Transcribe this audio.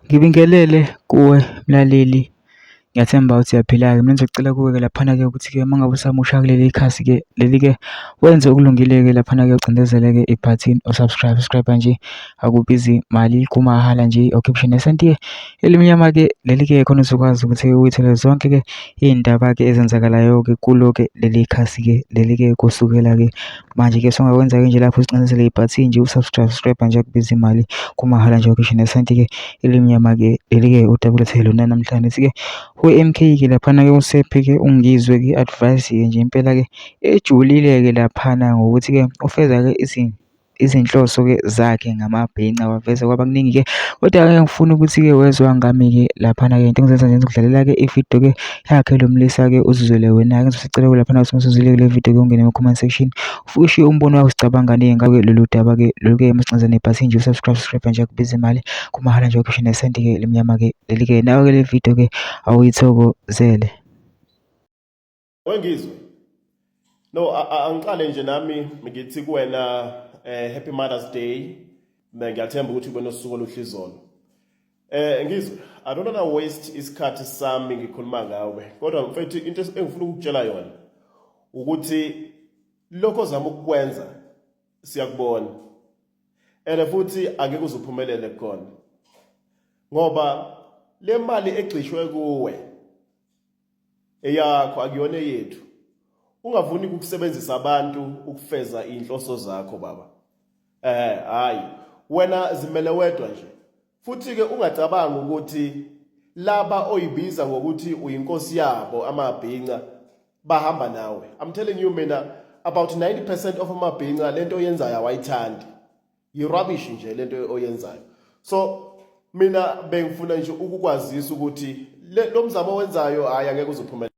Ngibingelele kuwe mlaleli, ngiyathemba ukuthi uyaphila-ke. Mina ngizocela kuwe-ke laphana-ke ukuthi-ke uma ngabe usamusha kuleli khasi-ke leli-ke wenze okulungile-ke laphana-ke ucindezele-ke ibhathini u-subscribe, subscribe nje akubizi mali kumahhala nje awukhiphi nesenti-ke elimnyama-ke leli-ke khona uzokwazi ukuthi uyithole zonke-ke iy'ndaba-ke ezenzakalayo-ke kulo-ke leli khasi-ke leli-ke kusukela-ke Manje-ke songakwenza-ke nje lapho uzicinezele ibhathini nje u-subscribe, subscribe nje akubiza imali kumahhala nje ngisho nesenti-ke elimnyama-ke leli-ke udaba olethele lona namhlanje. Sithi-ke we-M_K-ke laphana-ke usephe-ke uNgizwe-ke i-advice-ke nje impela-ke ejulile-ke laphana ngokuthi-ke ufeza-ke izinhloso-ke zakhe ngamabhinca waveza kwaba kuningi-ke kodwa-ke ngifuna ukuthi-ke wezwa ngami-ke laphana-ke into engizoyenza nje ngizokudlalela-ke ividiyo-ke yakhe lo mlisa-ke uzizwele wena-ke ngizosicela laphana ukuthi usuzwile kule video ke ungene kuma-comment section ufike ushiye umbono wakho sicabangani ngake lolu daba-ke lolu-ke masincazane ibhathi nje usubscribe subscribe nje akubiza imali kumahhala nje ukhishwe nesenti-ke limnyama-ke leli-ke nawe-ke le video-ke awuyithokozele. Wengizwe. No, angiqale nje nami ngithi kuwena Happy Mother's Day. Mina ngiyathemba ukuthi ube nosuku oluhle izolo. Ngizwe, I don't wanna waste isikhathi sami ngikhuluma ngawe. Kodwa mfethu into engifuna ukukutshela yona ukuthi lokho ozama ukukwenza siyakubona. And futhi angeke uzuphumelele khona. Ngoba le mali egxishwe kuwe eyakho akuyona eyethu ungavuni ukusebenzisa abantu ukufeza inhloso zakho baba. Hayi wena zimele wedwa nje futhi ke ungacabanga ukuthi laba oyibiza ngokuthi uyinkosi yabo amabhinca bahamba nawe. I'm telling you mina about 90% of amabhinca lento oyenzayo awayithandi, yi-rubbish nje lento oyenzayo. So mina bengifuna nje ukukwazisa ukuthi lo mzamo owenzayo hayi angeke uzuphumelele.